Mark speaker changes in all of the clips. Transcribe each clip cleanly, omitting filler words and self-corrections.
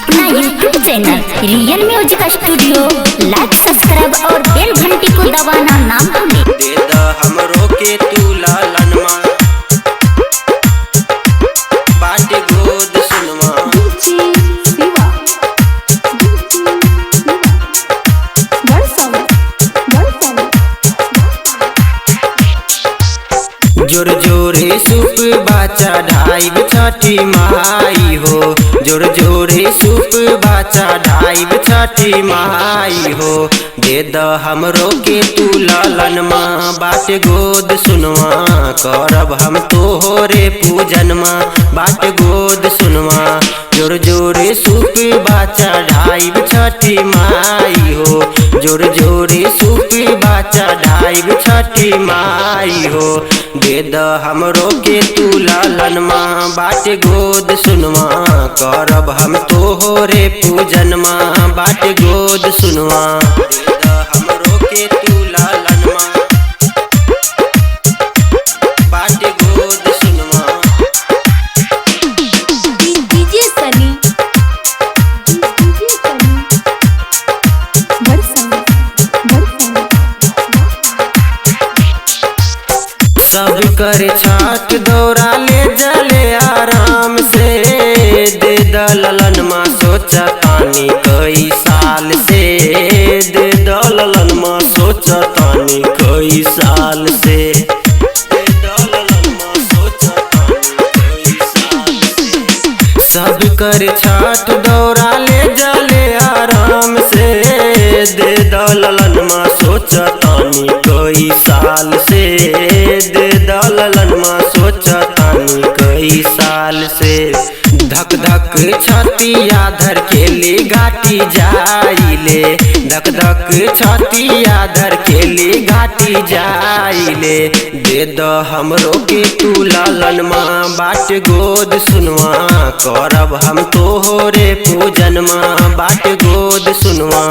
Speaker 1: अपना YouTube channel real music studio like subscribe और बेल घंटी को दबाना ना भूलें।
Speaker 2: दे द हमरो के तू लालनमा बाटे गोद सुनवा। जोर जोरे सूप बाचा ढाइब छठी माई हो, जोर जोरे सूप बाचा ढाइब छठी माई हो। दे द हमरो के तू लालनमा बाटे गोद सुनवा, करब हम तोहरे पूजनमा बाटे गोद सुनवा। जोर जोरे सूप बाचा ढाइब छठी माई हो, जोर जोरे सूप बाचा ढाइब छठी माई हो। दे द हमरो के तू लालनमा बाटे गोद सुनवा, करब हम तोहरे पूजनमा बाटे गोद सुनवा। दे द हमरो के तू लालनमा बाटे गोद सुनवा। सब कर छठ दौरा ले जले आराम से, दे द ललनमा सोचा तानी कई साल से, दे द ललनमा सोचा तानी कई साल से, दे द ललनमा सोचा तानी कई साल से। सब कर छठ दौरा ले जले आराम से, दे द ललनमा सोचा तानी कई साल से, दे द ललनमा सोचा तानी कई साल से। धक धक छतिया धर केली घाटी जाइले, धक धक छतिया धर केली घाटी जाइले। दे द हमरो के तू लालनमा बाट गोद सुनवा, करब हम तोहरे पूजनमा बाट गोद सुनवा,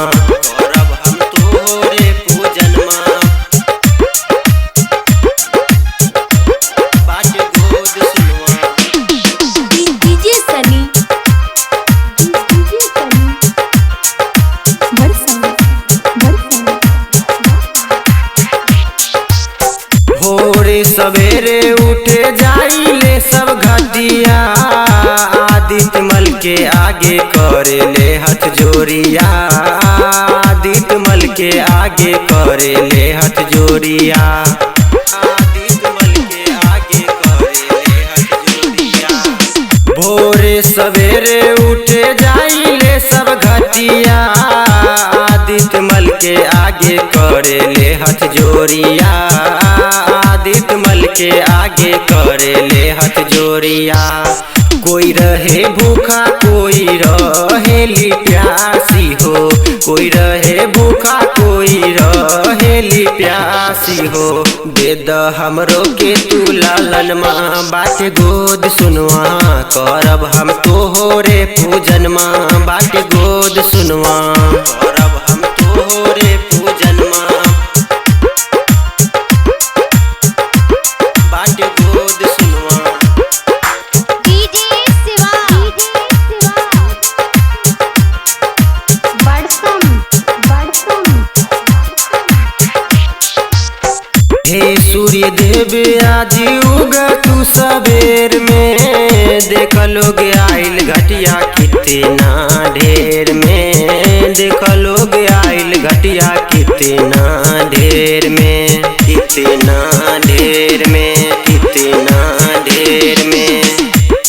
Speaker 2: करब हम तोहरे पूजनमा बाट गोद सुनवा। भोरे सवेरे उठे जाइले सब घटिया, आदित्य मल के आगे करे ले हथ जोरिया, आदित्य मल के आगे करे ले हथ जोरिया, आदित्य मल के आगे करे ले हथ जोरिया। भोरे सवेरे उठे जाइले सब घटिया, आदित्य मल के आगे करे ले हथ जोरिया, आदित्य मल के आगे करे ले हथ जोरिया। कोई रहे भूखा कोई रहेली प्यासी हो, कोई रहे भूखा कोई रहेली प्यासी हो। दे द हमरो के तू लालनमा बाटे गोद सुनवा, करब हम तोहरे पूजनमा बाटे गोद सुनवा, करब हम तोहरे पूजनमा बाटे गोद सुनवा। हे सूर्य देव आज उग तू सवेर में, देख लोग आइल घटिया कितना ढेर में, देख लोग आइल घटिया कितना ढेर में, कितना ढेर में, कितना ढेर में।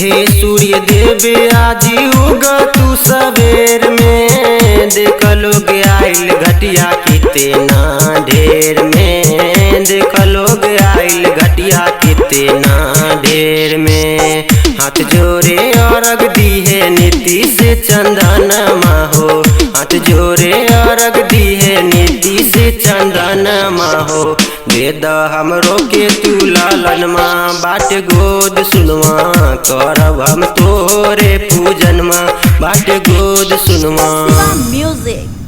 Speaker 2: हे सूर्य देव आज उग तू सवेर में, देख लोग आइल घटिया कितना ढेर में, देख लोग आइल घटिया कितना ढेर में। हाथ जोरे अर्घ दिहे नीतीश चंदनमा हो, हाथ जोरे अर्घ दिहे नीतीश चंदनमा हो। दे द हमरो के तू लालनमा बाट गोद सुनवा, करब हम तोरे पूजनमा बाट गोद सुनवा।
Speaker 3: म्यूजिक।